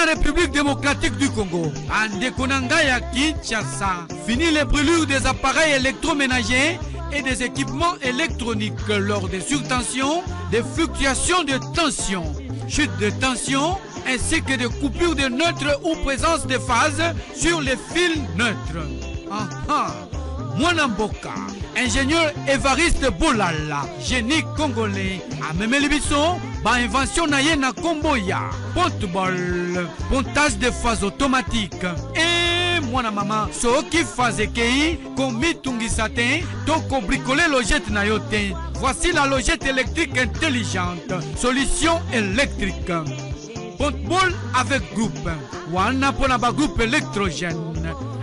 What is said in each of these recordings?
Na République démocratique du Congo, bandeko na ngai ya Kinshasa, fini les brûlures des appareils électroménagers et des équipements électroniques lors des surtensions, des fluctuations de tension, chute de tension, ainsi que de coupures de neutre ou présence de phase sur les fils neutres. Ah ah. Mwana mboka, ingénieur Evariste Bolala, génie congolais, amemeli biso ba invention na ye na kombo ya portable, pontage de phase automatique. E mwana mama, soki phase ekei, komitungisa te to kobrikole logette na yo te. Voici la logette électrique intelligente, solution électrique. Portable avec groupe, wana mpona ba groupe électrogène.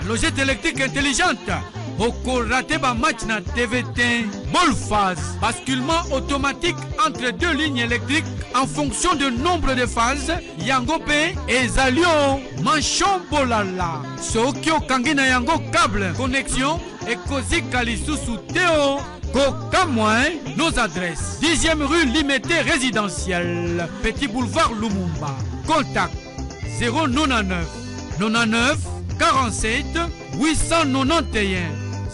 Logette électrique intelligente, okorater ba match na TV te. Bol phase, basculement automatique entre deux lignes électriques en fonction de nombre de phases. Yango pe ezali o manchon bolala. Soki okangi na yango câble connexion ekozika lisusu te o. Kokamwa, nos adresses: 10e rue Limete résidentielle, Petit boulevard Lumumba. Contact 099 99 47 891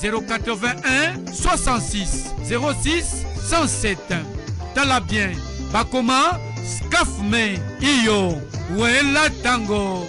081 66 06 107. Tala bien, bakoma Scafme iyo wela tango.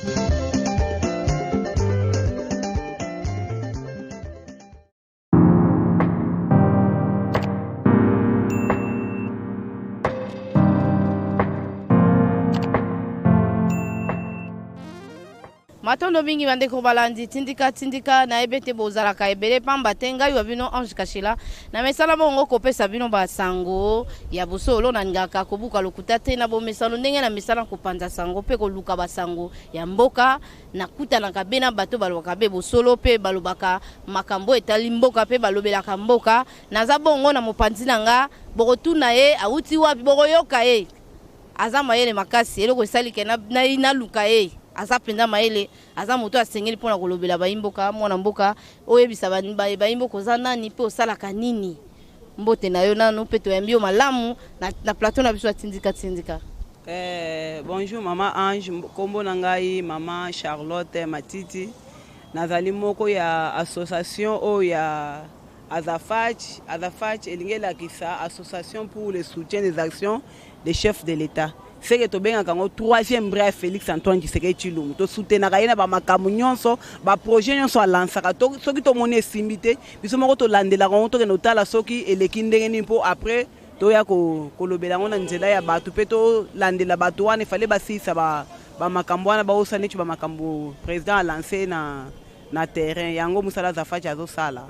Matondo mingi bandeko balandi tindika tindika. Nayebi ete bozalaka ebele pamba te. Ngai wa bino Ange Kashila na mesala bongo kopesa bino basango ya bosolo. Nalingaka kobuka lokuta te na bomesano ndenge na misala kopanza sango mpe koluka basango ya mboka. Nakutanaka be na bato balobaka be bosolo mpe balobaka makambo etali mboka mpe balobelaka mboka. Naza bongo na mopanzi na nga, bokotuna ye awuti wapi, bokoyoka ye aza mayele makasi. Eloko esali ke naluka ye, aza mpenza mayele, aza moto asengeli mpona kolobela bayimboka. Mwana mboka, oyebisa bayimboka oza nani mpe osalaka nini. Mbote na yo nanu mpe toyambi yo malamu na plateau na biso ya Tindika Tindika. Bonjour mama Ange, kombo na ngai mama Charlotte Matiti. Nazali moko ya association oyo ya Azafach. Azafach elingi elakisa Association pour le soutien des actions des chefs de l'État. Seke tobengaka yango troisième bras ya Félix Antoine Tshisekedi Tshilombo. Tosoutenaka ye na bamakambo nyonso, baprojet nyonso alansaka. Soki tomoni esimbi te, biso moko tolandelaka yango, tokende kotala soki eleki ndenge nini, mpo après toya kolobela yango na nzela ya bato mpe tolandela bato wana. Efale basilisa bamakambo wana, baosala neti bamakambo président alance na terrain. Yango mosala Azafach azosala.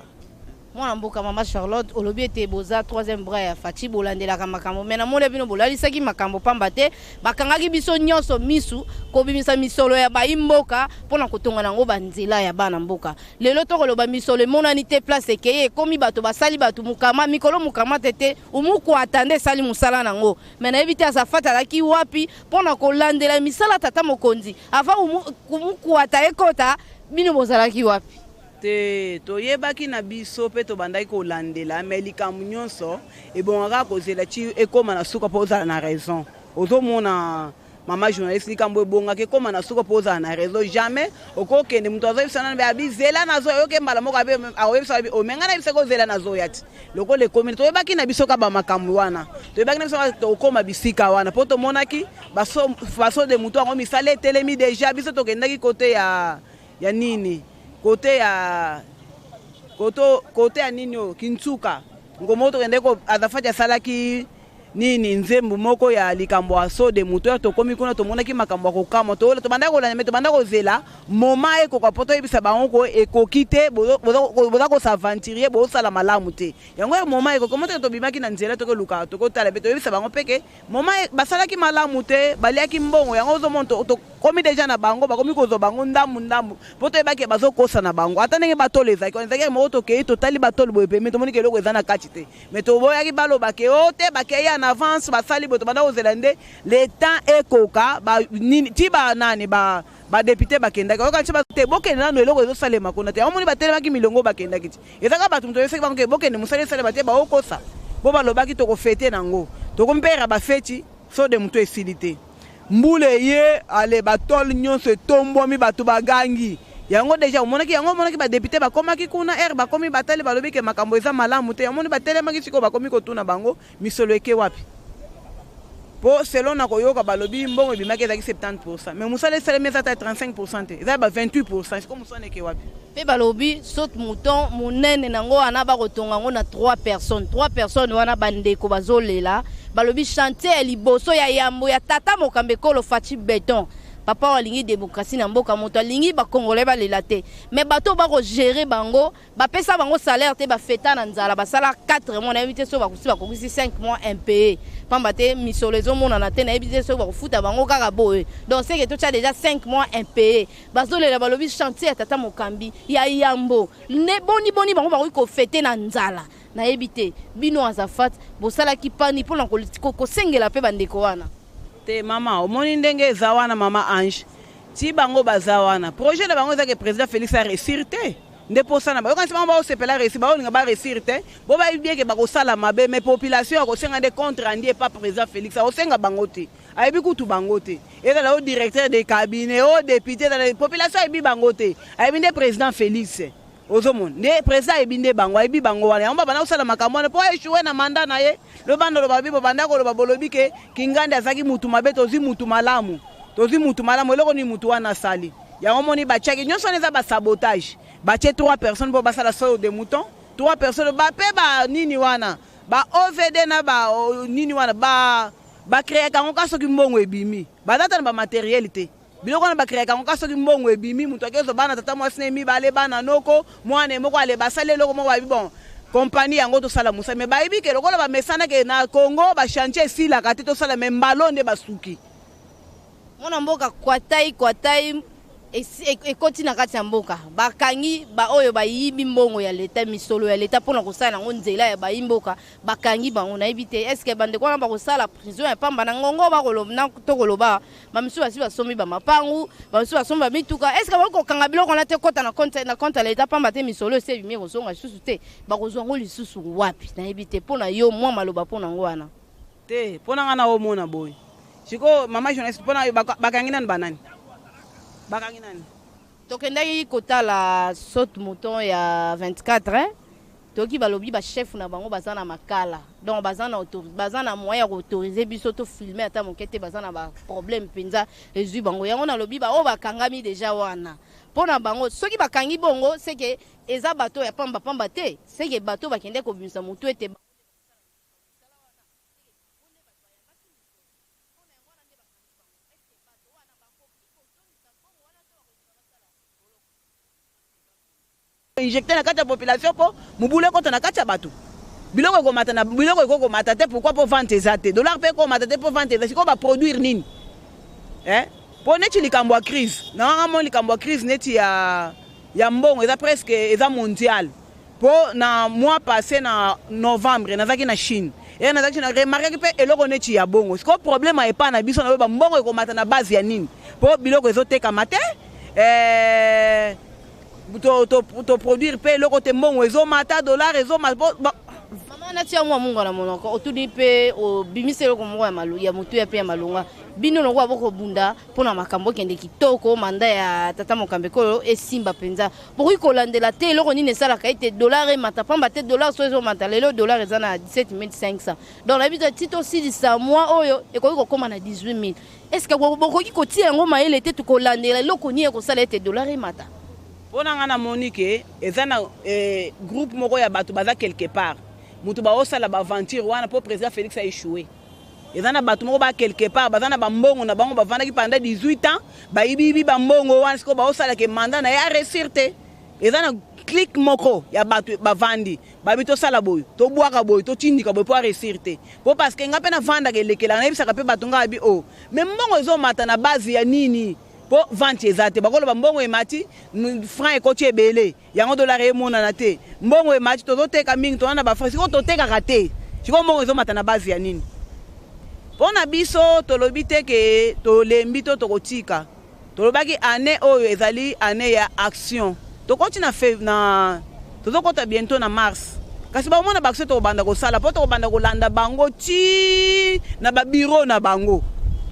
Mwana mboka, mama Charlotte, olobi ete boza troisième bras ya Fatshi, bolandelaka makambo. Me namoni bino bolalisaki makambo pamba te bakangaki biso nyonso misu kobimisa misolo ya bayi mboka mpona kotonga nango banzela ya bana mboka. Lelo tokoloba misolo emonani te, place ekei ekomi bato basali bato mokama mikolo mokama te te umukwata nde esali mosala nango. Me nayebi te Azafat azalaki wapi mpona kolandela misala tata mokonzi avant umukwata ekota. Bino bozalaki wapi? Te, toyebaki na biso mpe tobandaki kolandela, me likambo nyonso ebongaka kozela ti ekóma na suka mpo ozala na raison. Ozomona, mama journaliste, likambo ebongaka ekóma na suka mpo ozala na raison. Jamais okokende, moto azoyebisa nano abi zela nazoya, oyoke mbala moko akoyebisa abi ome ngai nayebisaki ozela nazoya ti lokola ekomi. Toyebaki na biso ka bamakambo wana, toyebaki na biso tokóma bisika wana mpo tomonaki basaut de mouton yango misala etelemi déjà. Biso tokendaki kote ya nini, kote ya kote ya nini oyo Kintsuka ngomoko. Tokende ko Azafati asalaki nini, nzembo moko ya likambo ya saut de mouton. Tokomi kuna, tomonaki makambo ya kokamwa. Tobanda kolanda, me tobanda kozela moma ekoka mpo toyebisa bango ko ekoki te, boza kos'aventurer, bozosala malamu te. Yango moma ekoki mo teke tobimaki na nzela, tokoluka, tokotala mpe toyebisa bango mpe ke moma basalaki malamu te, baliaki mbongo. Yango ozomona tokomi déjà na bango, bakomi kozwa bango ndambu ndambu mpo toyebaki bazokosa na bango. Ata ndenge batolo ezalaki wana, ezalaki moko, tokei totali batolo boye pembeni, tomoni ke eloko eza na kati te. Mais toboyaki baloba ke o te, bakei en avance, basali boye. Tobanda kozela nde le temps ekoka nini ti banani badéputé bakendaki. Oyoka nti te, bokende nano, eloko ezosalema kuna te. Yango moni batelemaki milongo, bakendaki ti ezaka bato. Moto oyebisaki bango ke bokende, mosala esalema te, baokosa. Mpo balobaki tokofêter nango, tokomi mpe era bafeti saut de mouton esili te. Mbula eye ale ba tole nyonso etombwami bato bagangi. Yango dejà omonaki yango omonaki ba depute bakomaki kuna heure bakomi batali balobi ke makambo eza malamu te yango omoni batelemaki sikoyo bakomi kotuna bango misolo eke wapi? Po selon na koyoka balobi mbongo ebimaki ezalaki 70 pourcent mais mosala esalemi eza ata 35 pourcent te eza ya ba 28 pourcent sikoyo mosala eke wapi? Pe balobi saute mouton munene nango wana bakotonga yango na 3 personnes, 3 personnes wana ba ndeko bazolela balobi chantier ya liboso ya yambo ya tata mokambi ekolo Fatshi beton papa oyo alingi democratie na mboka moto alingi ba congolais balela te mais bato oyo bako gerer bango Bapesa bango salaire te ba feta na nzala basala 4 mois nayebi te soki bakosi bakokisi 5 mois impaye pamba te misolo ezomonana te nayebi te soki bakofuta bango kaka boye donc seke totya deja 5 mois impaye bazolela balobi chantier ya tata mokambi ya yambo nde boni boni bango bakoki kofete na nzala nayebi te bino azafat bosalaki pani mpona kosengela mpe bandeko wana te mama omoni ndenge eza wana mama ange ti bango baza wana projet na bango eza ke président félix a réussir te nde posa na bango yokanisi bango baosepela réussir baolinga ba réussir te bo bayebi bien ke bakosala mabe mais population akosenga nde compte rendu epa président félix akosenga bango te ayebi kutu bango te ezala o directeur de cabinet o député ezala population ayebi bango te ayebi nde président félix ozomona nde président ayebi nde bango ayebi bango wana yango babanda kosala makambo wana mpo aechoue na mandat na ye lobanda loba bi bobanda koloba bolobi ke kingandi azalaki mutu mabe tozwi mutu malamu tozwi mutu malamu eloko nini mutu wana asali Yango omoni batiaki nyonso wana eza ba sabotage. Batie trois personnes mpo basala saut de mouton, trois personnes ba pe ba nini wana ba OVD na ba nini wana ba ba créaka yango kaka soki mbongo ebimi. Baza ata na ba materiel te. Biloko wana ba créaka yango kaka soki mbongo ebimi, moto akezwa bana tata mwasi na ye mibale, bana noko, mwana ye moko ale basali eloko moko bayebi bon compagnie yango tosala mosala mais bayebi ke lokola bamesana ke na Congo ba chantier esilaka te tosala mais mbalo nde basuki. Mwana mboka kwatai kwatai ekoti na kati ya mboka bakangi baoyo bayibi mbongo ya leta misolo ya leta mpona kosala yango nzela ya bayi mboka bakangi bango nayebi te eske bandeko wana bakosala prison ya pamba na ngongo tokoloba bamisusu basi basombi bamapangu bamisusu basombi bamituka eske bakoki kokanga biloko wana te kota na compte na compte ya leta pamba te misolo esi ebimi ekozonga lisusu te bakozwa yango lisusu wapi nayebi te mpo na yo mwa maloba mpo na yango wana Te pona nga nao mona boye sikoyo maman journaliste pona yo bakangi nanu ba nani bakangi nani. Tokendaki kotala saute mouton ya 24 toyoki balobi ba chef na bango baza na makala donc baza na baza na moyen ya ko autoriser biso to filmer ata moke te baza na ba problème penza ezui bango yango nalobi ba oyo bakangami dejà wana pona bango soki bakangi bongo seke eza bato ya pamba pamba te seke bato bakende kobimisa mutu ete Injecte na kati ya population po mobulu ekota na kati ya bato. Biloko ekomata na biloko ekoki komata te pourquoi po vente eza te. Dollar pe ekomata te po vente eza. Sikoyo ba produire nini? Eh? Po neti likambo ya crise. Na nga moni likambo ya crise neti ya ya mbongo eza presque eza mondial. Po na mois passe na novembre nazalaki na Chine. Et nazalaki na remarquaki pe eloko neti ya bongo. Sikoyo problème ya epa na biso na ba mbongo ekomata na base ya nini? Po biloko ezotekama te. Eh to to to produire pe eloko te mbongo ezomata dollar ezomata po Mama natia mwa mungwa na monoko otuni mpe obimisi eloko moko ya malu ya motuya mpe ya malonga bino lokola bokobunda mpo na makambo ekende kitoko manda ya tata mokambi ekolo esimba mpenza bokoki kolandela te eloko nini esalaka ete dollar emata pamba te dollar so ezomata lelo dollar eza na 17500 donc nayebi te ti tosilisa mwa oyo ekoki kokóma na 18000 est ce que bokoki kotia yango mayele te tokolandela eloko nini ekosala ete dollar emata mpo na ngai namoni ke eza na eh, groupe moko ya bato baza quelque part moto baosala baaventure wana mpo président félix a échoué eza na bato moko ba quelque part baza na bambongo na bango bavandaki pendant 18 ans bayibiyibi bambongo wana sikoyo baosala ke mandat na ye aresir te eza na clique moko ya bato bavandi babi tosala boye tobwaka boye totindika boye mpo aresir te mpo parce que nga mpe navandaka elekelaka nayebisaka mpe bato nga babi o oh, me mbongo ezomata na base ya nini mpo vente eza te bakoloba mbongo emati franc ekoti ebele yango dollar emonana te mbongo emati tozoteka mingi toza na bafranc sikoyo totekaka te sikoyo mbongo ezomata na base ya nini mpo na biso tolobi te ke tolembi to tokotika tolobaki année oyo ezali année ya action tokoti na, na tozokota bientôt na mars kasi bakomona baaction tokobanda kosala mpo tokobanda kolanda bango ti na babiro na bango.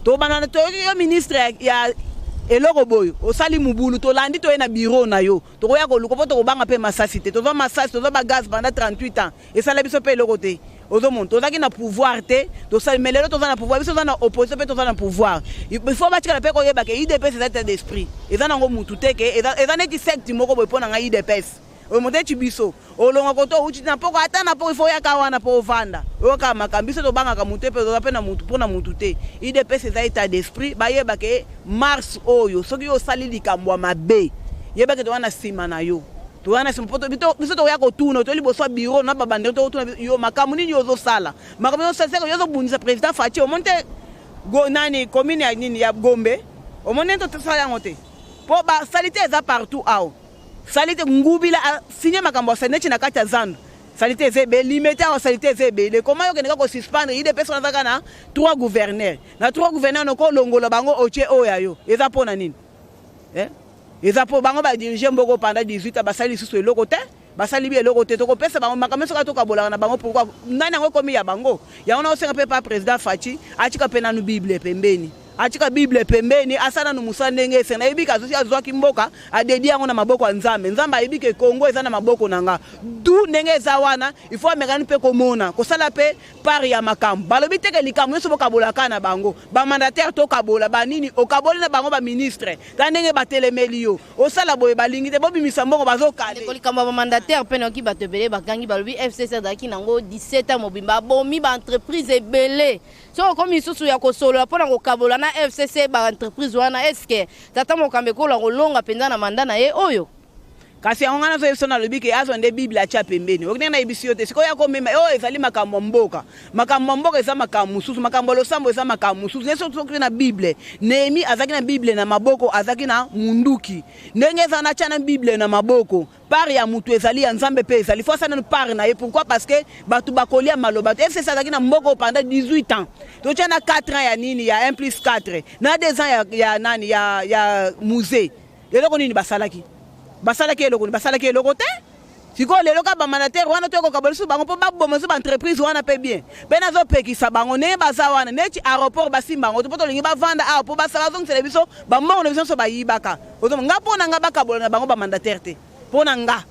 Tobanda toyoki yo ministre ya eloko boye osali mobulu, tolandi, toye na bureau na yo, tokoya koluka mpo tokobanga mpe masasi te. Tozwa masasi, tozwa bagaz pendant 38 ans, esala biso mpe eloko te. Ozomona, tozalaki na pouvoir te, tosali, mais lelo toza na pouvoir. Biso toza na opposition mpe toza na pouvoir. Il faut batikala mpe koyeba ke UDPS eza état d'esprit, eza nango mutu te, ke eza neti secte moko boye. Mpo na ngai, UDPS oyo moto eti biso olonga koto outi na poko, ata na poko, ifo oyaka wana mpo ovanda, oyokaka makambo. Biso tobangaka motu te mpe toza mpe na mutu mpo na mutu te. UDPS eza état d'esprit. Bayeba ke mars oyo, soki yo osali likambo ya mabe, yebake toza na nsima na yo, toza na nsima. Biso tokoya kotuna to liboso ya bureau na babandeko, tokotuna yo makambo nini ozosala, makambo nyonso seke yo ozobundisa président Fatshi. Omoni te nani, commune ya nini ya Gombe, omoni nde tosala yango te mpo basali te. Eza partout awa, sali te. Ngubila asigne makambo asali neti na kati ya zando, sali te. Eza ebele, Limete awa, sali te, eza ebele. Koma yo okendeka kosuspendre UDPS wana, azaka na trois gouverneur, na trois gouverneur noko olongola bango, otie oyo ya yo, eza mpo na nini, eh? Eza mpo bango badirige mboko pendant 18 ans, basali lisusu eloko te, basali bi eloko te. Tokopesa bango makambo nyonso kaka tokabolaka na bango. Pourquoi nani yango ekomi ya bango? Yango na osenga mpe pa président Fatshi atika mpe nanu Bible pembeni, atika Bible pembeni, asala nanu mosala ndenge esenga. Nayebi ke azwaki mboka, adédier yango na maboko ya Nzambe. Nzambe ayebi ke Kongo eza na maboko na nga du ndenge eza wana. Il faut amekani mpe komona kosala mpe part ya makambo. Balobi teke likambo nyonso bokabolaka na bango, bamandataire, tokabola banini, okaboli na bango baministre, ta ndenge batelemeli yo, osala boye, balingi te, bobimisa mbongo, bazokale. Ndeko, likambo ya bamandataire mpe nayoki bato ebele bagangi, balobi FCC azalaki nango 17 ans mobimba, abomi baentreprise ebele. Soki okomi lisusu ya kosolola mpona kokabola na FCC baentreprise wana, est-ce tata mokambi ekola kolonga mpenza na mandat na ye oyo? Kasi yango ngai nazoyebi so, nalobi ke azwa nde Bible atya pembeni. Oki ndenge nayebisi yo te, sikoyo ya komema oyo ezali makambo ya mboka. Makambo ya mboka eza makambo mosusu, makambo ya losambo eza makambo mosusu. Nde soki na Bible, Nehemi azalaki na Bible na maboko, azalaki na munduki. Ndenge eza, natya na Bible na maboko, part ya mutu ezali ya Nzambe mpe ezali, faut asala nanu part na ye. Pourquoi? Parce que bato bakolia maloba. FCC azalaki na mboka pendant 18 ans, totya na 4 ans ya nini, ya 1 plus 4 na 2 ans ya nani, ya musée. Eloko nini basalaki? Basalaki eloko nini? Basalaki eloko te. Sikoyo lelo kaka bamandataire wana, toyokoka lisusu bango mpo baboma lisusu baentreprise wana. Mpe bien mpe nazopekisa bango ndenge baza wana neti aéroport, basimba yango te mpo tolingi bavanda awa mpo bazongisela biso bambongo na biso nyonso bayibaka. Nga, mpo na nga, bakabola na bango bamandataire te. Mpo na nga,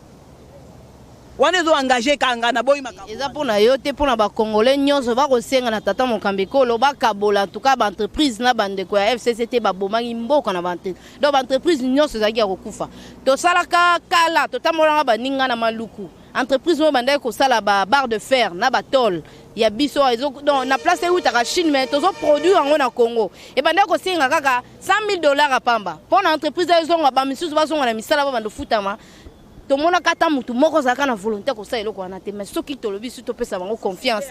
wana ezo engage kanga na boyi makambo. Eza mpo na yo te, mpo na bacongolais nyonso bakosenga na tata mokambi ekolo bakabola en tout cas baentreprise na bandeko ya FCC te. Babomaki mboka na baentreprise, donc baentreprise nyonso ezalaki ya kokufa. Tosalaka kala, totambolaka baninga na Maluku, entreprise oyo bandaki kosala babarre de fer na batôle ya biso, donc na place eutaka Chine, mais tozoproduire yango na Congo, ebandaki kosenga kaka 100 000 $ ya pamba mpo na entreprise ezonga, bamisusu bazonga na misala, babanda ofutama. Tomonaka ata motu moko azalaka na volonté kosala eloko wana te. Mais soki tolobi su, topesa bango confiance.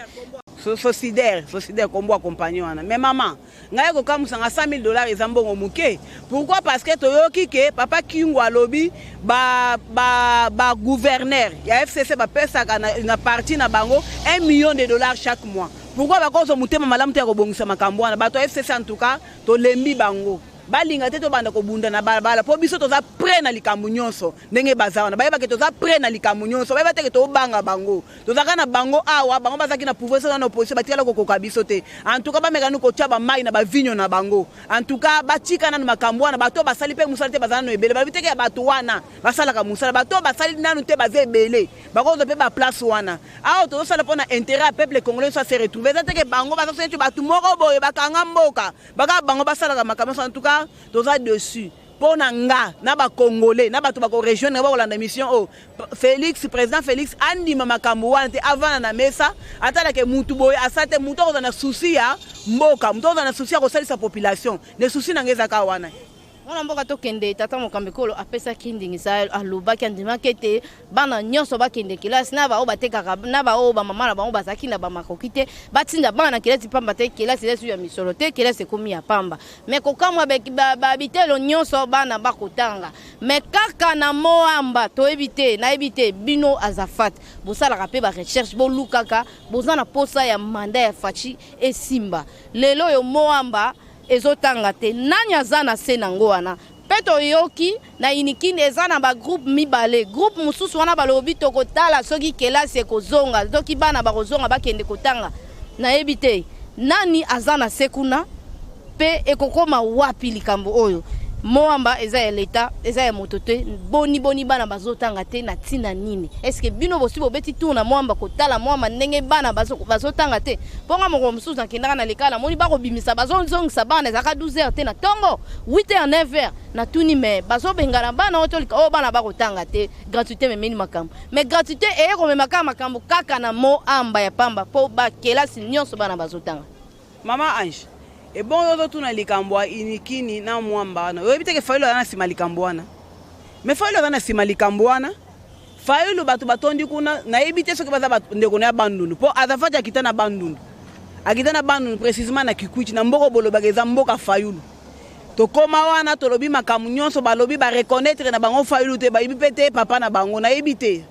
Socider, Socider, kombo ya compagnie wana. Mais mama, ngai kokamusanga, 100 000 $ eza mbongo moke. Pourquoi? Parce que toyoki ke papa Kingo alobi bagouverneur ba, ba ya FCC bapesaka na parti na bango 1 million de dollars chaque mois. Pourquoi bakozwa motema malamu te ya kobongisa makambo wana? Bato ya FCC, en tout cas tolembi bango. Balinga te, tobanda kobunda na balabala mpo biso toza prêt na likambo nyonso. Ndenge baza wana, bayebake toza prêt na likambo nyonso. Bayeba teke tobanga bango, tozalaka na bango awa. Bango bazalaki na pouvoir, soza na opposition, batikala kokoka biso te. En tout cas bameka nanu kotia bamai na bavinyo na bango. En tout cas batika nanu makambo wana. Bato basali mpe mosala te, baza nanu ebele. Balobi teke ya bato wana basalaka mosala, bato basali nanu te, baza ebele, bakozwa mpe baplace wana. Awa tozosala mpo na intérêt ya peuple congolais so ase retrouve. Eza teke bango baza neti bato moko boye bakanga mboka, baka bango basalaka makambo nyonso. En tout cas toza dessus. Mpo na nga, na bacongolais, na bato bakorejoindre, bakolanda mission oyo, Félix, président Félix andima makambo wana te. Avanda na mesa, atalake mutu boye asala te. Mutu akozala na souci ya mboka, mutu akozala na souci ya kosalisa population. Ne souci na nga ezaka wana. Mwana mboka, tokende. Tata mokambi kolo apesaki ndingisa, alobaki, andimaki ete bana nyonso bakende kelasi, na baoyo batekaka, na baoyo bamama na bango bazalaki na bamakoki te, batinda bana na kelasi, pamba te kelasi eza ya misolo te, kelasi ekomi ya pamba. Mais kokamwa, babitelo nyonso bana bakotanga, mais kaka na Mont-Amba toyebi te. Nayebi te, bino Azafat bosalaka mpe barecherche, bolukaka, boza na posa ya mandat ya Fatshi esimba. Lelo oyo Mont-Amba ezotanga te, nani aza na se nango wana? Mpe toyoki na Unikin eza na bagroupe mibale. Groupe mosusu wana balobi tokotala soki kelasi ekozonga, soki bana bakozonga, bakende kotanga. Nayebi te nani aza na se kuna. Mpe ekokoma wapi likambo oyo? Moamba eza ya l'etat, eza ya moto te. Boni boni bana bazotanga te na tina nini? Est ce que bino bosi bobeti tour na Moamba kotala Moamba ndenge bana bazotanga te? Mpo nga mokolo mosusu nakendaka na lekala namoni bakobimisa bazozongisa bana ezalaka 12 heures te na tongo 8 heures 9 heures natuni mais bazobengana bana oyo tolika oyo bana bakotanga te gratuité memeli makambo mais gratuité eye komema kaka makambo kaka na Moamba ya pamba mpo bakelasi nyonso bana bazotanga. Maman Ange, ebongo yo ozotuna likambo ya Unikin na Mwamba wana, oyebi te ke Fayulu aza na sima likambo wana? Mais Fayulu aza na sima likambo wana. Fayulu bato batondi kuna, nayebi te soki baza ba ndeko na ya Bandundu, po Azafati akita na Bandundu. Akita na Bandundu precisement na Kikwit, na mboka bolobaka eza mboka Fayulu. Tokoma wana tolobi makambo nyonso, balobi ba reconnaitre na bango Fayulu te, bayebi pe te papa na bango, nayebi te.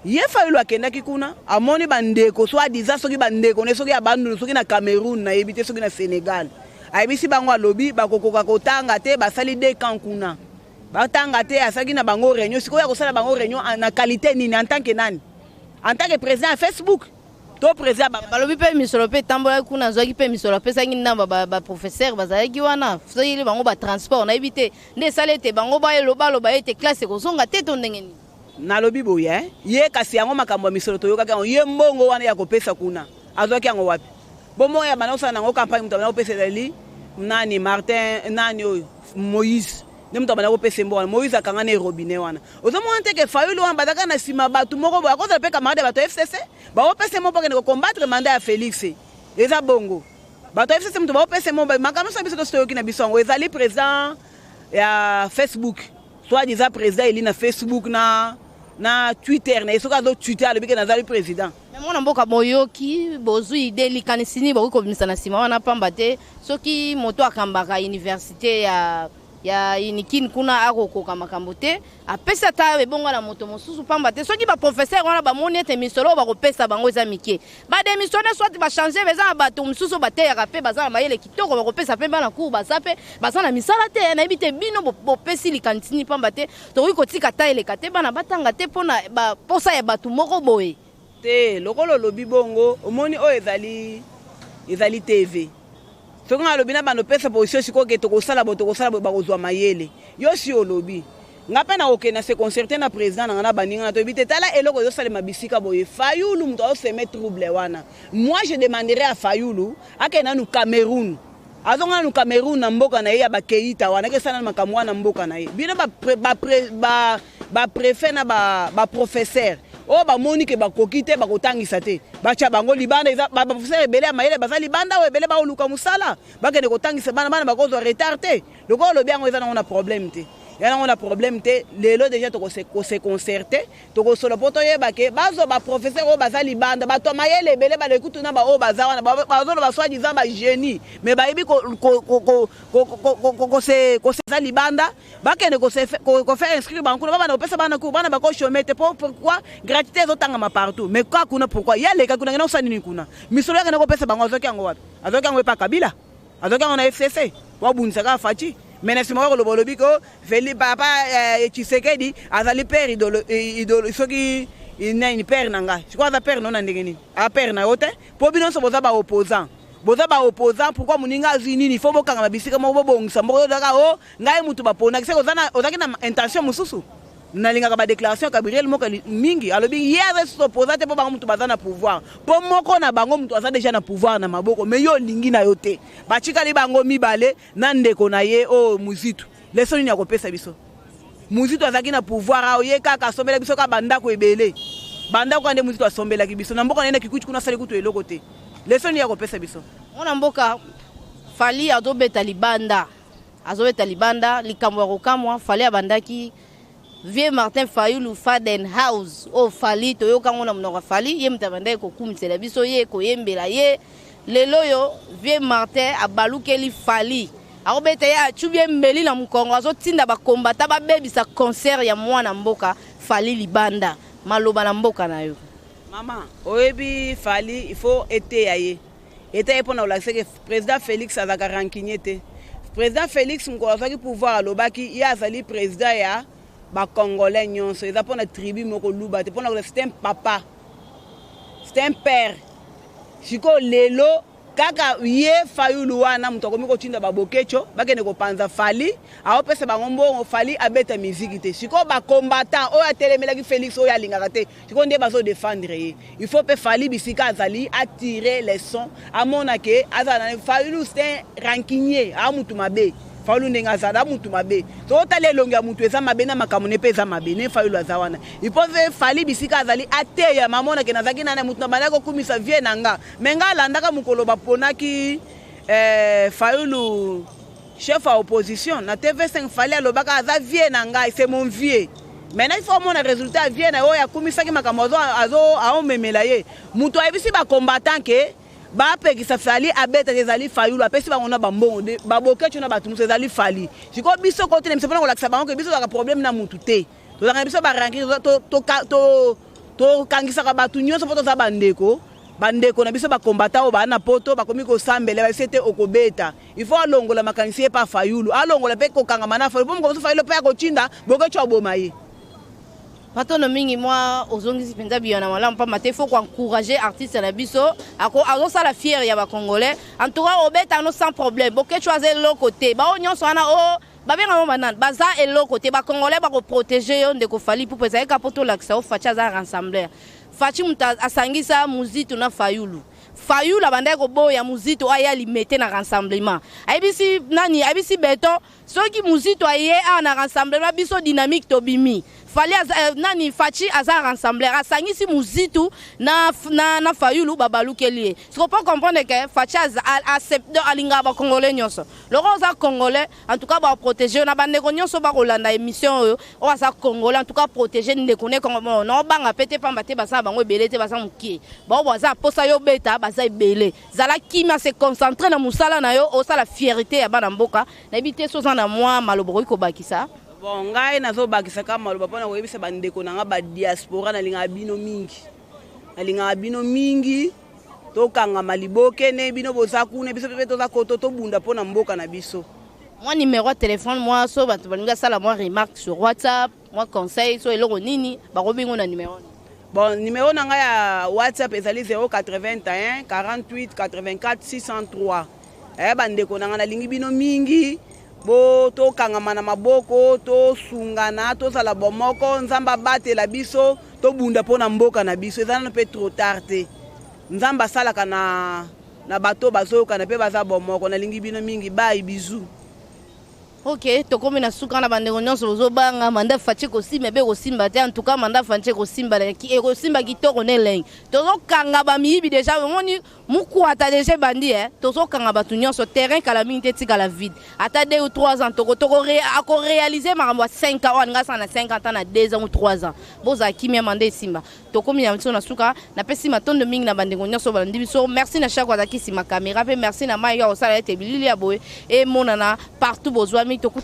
Ye Fayulu akendaki kuna amoni ba ndeko soit disant soki ba ndeko ne soki ya Bandundu soki na Cameroun nayebi te soki na Senegal ayebisi bango alobi bakokoka kotanga te basali deux camps kuna batanga te asalaki na bango reunion sikoyo akosala bango reunion na qualité nini en tant que nani en tant que président ya Facebook to président ba balobi mpe misolo mpe etambolaki kuna azwaki mpe misolo apesaki ndambo ba professeur bazalaki wana soki bango ba transport nayebi te nde esali ete bango balobaloba ete classe ekozonga te to ndenge nini. Nalobi boye hein, ye kasi yango makambo ya misolo toyokaki yango, ye mbongo wana ya kopesa kuna azwaki yango wapi? Bongo oyo abanda kosala nango campagne moto abanda kopesa ezali nani Martin nani oyo Moïse nde moto abanda kopesa mbongo wana, Moïse akanga ne robinet wana. Ozomona te ke Fayulu wana bazalaka na sima bato moko boye akozala pe camarade ya bato ya FCC bakopesa ye moko akende ko combattre mandat ya Felix eza bongo bato ya FCC moto bakopesa ye moko makambo nyonso biso tosi toyoki na biso yango ezali president ya Facebook. Soit disant president eli na Facebook na na Twitter na ye soki azo Twitter alobi ke nazali president. Mais mwana mboka boyoki bozui idee likanisi nini bokoki kobimisa na sima wana pamba te soki moto akambaka universite ya ya Unikin kuna akokoka makambo te apesi ata ebonga na moto mosusu pamba te soki ba professeur wana bamoni ete misolo oyo bakopesa bango eza mike ba demissionne soit ba changer eza na bato mosusu oyo bateyaka mpe baza na mayele kitoko bakopesa mpe bana cours baza mpe baza na misala te nayebi te bino bopesi likanisi nini pamba te tokoki kotika ata eleka te bana batanga te mpo na baposa ya bato moko boye. Te lokola olobi bongo omoni oyo ezali ezali TV soki nga alobi na bando pesa position sikoyo ke tokosala boye tokosala boye bakozwa mayele yo si olobi Nga pe nakokende na se concerter na president na nga na baninga na toyebi te tala eloko ezo salema bisika boye Fayulu mutu azo semer trouble wana moi je demanderai à Fayulu akende nanu Cameroun azonga nanu Cameroun na mboka na ye ya ba Keita wana akesala nanu makambo wana na mboka na ye bino ba ba ba ba prefet na ba ba professeur oyo bamoni ke bakoki te bakotangisa te batya bango libanda eza ba professeur ebele ya mayele baza libanda oyo ebele baoluka mosala bakende kotangisa bana bana bakozwa retard te Lokola olobi yango eza nango na problème te. Ya nango na problème te. Lelo dejà toko se ko se concerter, toko solola po toyeba ke bazwa ba professeurs oyo baza libanda, bato ya mayele ebele baleki kutu na ba oyo baza wana, bazo loba soit disant ba genie mais bayebi ko ko ko ko ko ko ko se ko se libanda, bakende ko se ko faire inscrire bango kuna, babanda kopesa bana cours, bana bako chômer te po pourquoi gratuité ezo tangama partout mais kaka kuna pourquoi? Ye aleka kuna akenda kosala nini kuna? Misolo ye akenda kopesa bango azwaki yango wapi? Azwaki yango epa Kabila? Azwaki yango na FCC po abundisa kaka Fatshi mais na sima oya koloba olobi ko Feli papa eh, Tshisekedi azali père idolo, idolo soki nani père na nga sikoyo aza père no na ndenge nini a père na yo te po bino nyonso boza ba opposant boza ba opposant pourquoi moninga azwi nini fo bokangama bisika moko bobongisa moko ozalaka o oh, ngai mutu baponaki seke ozalaki na intention mosusu Nalingaka ba declaration ya Gabriel Moka mingi alobi ye aza lisusu opposant te mpo bango mutu baza na pouvoir mpo moko na bango mutu aza deja na pouvoir na maboko mais yo olingi na yo te batikali bango mibale na ndeko na ye oyo Muzitu leçon nini akopesa biso Muzitu azalaki na pouvoir awa ye kaka asombelaki biso kaka bandako ebele bandako kaka nde Muzitu asombelaki biso na mboka na ye na Kikwit kuna asali kutu eloko te leçon nini akopesa biso Mwana mboka Fally azobeta libanda Azobeta libanda likambo ya kokamwa Fally abandaki vieux Martin Fayulu Faden House oyo Fally toyoka yango na monoko ya Fally ye moto abandaki kokumisela biso ye koyembela ye lelo oyo vieux Martin abalukeli Fally akobeta ye acubi ye mbeli na mokongo azotinda bakombata babebisa concert ya mwana mboka Fally libanda maloba na mboka na yo. Mama oyebi Fally il faut eteya ye Eteya ye pona kolakisa ke president Felix azalaka rancunier te. President Felix mokolo azwaki pouvoir alobaki ye azali president ya ba congolais nyonso, eza pona tribu moko luba te, pona c'est un papa, c'est un père. Sikoyo lelo. Kaka ye Fayulu wana moto akomi kotinda babokeco bakende kopanza Fally, aopesa bango mbongo. Fally abeta miziki te. Sikoyo bacombattant oyo atelemelaki Félix, oyo alingaka te, sikoyo nde bazodefendre ye. Il faut mpe Fally, bisika azali, atire leçon, amona ke azala na Fayulu, c'est un rancunier, aa mutu mabe. Fayulu ndenge azala mutu mabe, totala elongi ya mutu eza mabe na makambo ne mpe eza mabe. Ne Fayulu aza wana, il faut mpe Fally, bisika azali, ateyama, amona ke nazalaki nani, mutu na bandaki kokumisa vie na nga. Me nga alandaka mokolo baponaki Fayulu chef ya opposition na TV5, Fally alobaka aza vie na ngai, c'est mon vieux. Maintenant il faut omona résultat ya vie na ye oyo akumisaki, makambo aomemela ye. Moto ayebisi bacombattant ke bapekisa Fally abetaka, ezali Fayulu. Apesi bango na bambongo, babokeco na bato mosusu, ezali Fally. Sikoyo biso kotelema biso mpona kolakisa bango ke biso tozalaka problème na mutu te, tozalaka na biso baranki, tokangisaka bato nyonso mpo toza bandeko. Bandeko na biso bakombata oyo baa na Poto bakomi kosambela bayebisi ete okobeta. Il faut alongola makanisi ye pa Fayulu, alongola mpe kokangama na Fayulu, mpo mokomoso Fayulu mpe akotinda bokeco aboma ye. Matondo mingi. Mwa ozongisi mpenza biyo na malamu, pamba te faut koencourager artiste na biso, azosala fier ya bacongolais. En tout cas obeta no sans problème. Bokeco aza eloko te. Bao nyonso wana o babengamo banani, baza eloko te. Bacongolais bakoprotéger yo, ndeko Fally Ipupa. Ezalaki kaka mpo tolakisa yo Fatshi aza rassembleur. Fatshi moto asangisa Muzitu na Fayulu. Fayulu abandaki koboya Muzitu aya Limete na rassemblement. Ayebisi nani? Ayebisi Beton, soki Muzitu aye awa na rassemblement, biso dynamique tobimi. Fally aza, nani, Fatshi aza rassembleur, asangisi Muzitu na Fayulu, babalukeli ye. Siko po comprendre ke Fatshi alingaka bacongolais nyonso. Loko oza Congolais, en tout cas baprotéger na bandeko nyonso bakolanda émission oyo. Oyo aza Congolais, en tout cas protéger ndeko ne Congo. Na obanga pe te, pamba te baza bango ebele te, baza mokie. Bao baza posa yo beta, baza ebele. Zala kimia, se concentre na mosala na yo, osala fierté ya bana mboka. Nayebi te so oza na mwa maloba okoki kobakisa. Bon, ngai nazobakisa kaka maloba mpona koyebisa bandeko na nga badiaspora: nalingaka bino mingi, nalingaka bino mingi. Tokangama liboke ne bino boza kuna, biso mpe toza koto, tobunda mpona mboka na biso. Mwa numéro ya téléphone, mwa so bato balingi asala mwa remarque sur WhatsApp, mwa conseil, so eloko nini, bakobengo na numéro? Bon, numéro na ngai ya WhatsApp ezali 081 48 84 603. Bandeko na ngai, nalingi bino mingi. Bo tokangama na maboko, tosungana, tozala bomoko. Nzambe abatela biso, tobunda mpo na mboka na biso. Eza nano mpe trop tard te. Nzambe asalaka na bato bazoyokana mpe baza bomoko. Nalingi bino mingi, bai bizu. Ok, tokomi na suka na bandeko nyonso. Bozobanga mandat Fatshi kosimba ebe kosimba te. En tout cas mandat Fatshi ekosimba, ekosimba kitoko na elengi. Tozokanga bamiyibi déjà, omoni mukwata déjà ebandi. Tozokanga bato nyonso. Terrain kala mingi te etikala vide. Ata 2 ou 3 ans, akoréaliser makambo ya 5 ans oyo alinga asala na 5 ans, ata na 2 ans ou 3 ans. Bozala kimia, mandat esimba. Tokomi na biso na suka. Napesi matondo mingi na bandeko nyonso balandi biso. Merci na chaque azalaki nsima caméra, mpe merci na mai ya kosala ete bilili ya boye emonana partout bozwami. Tokutana.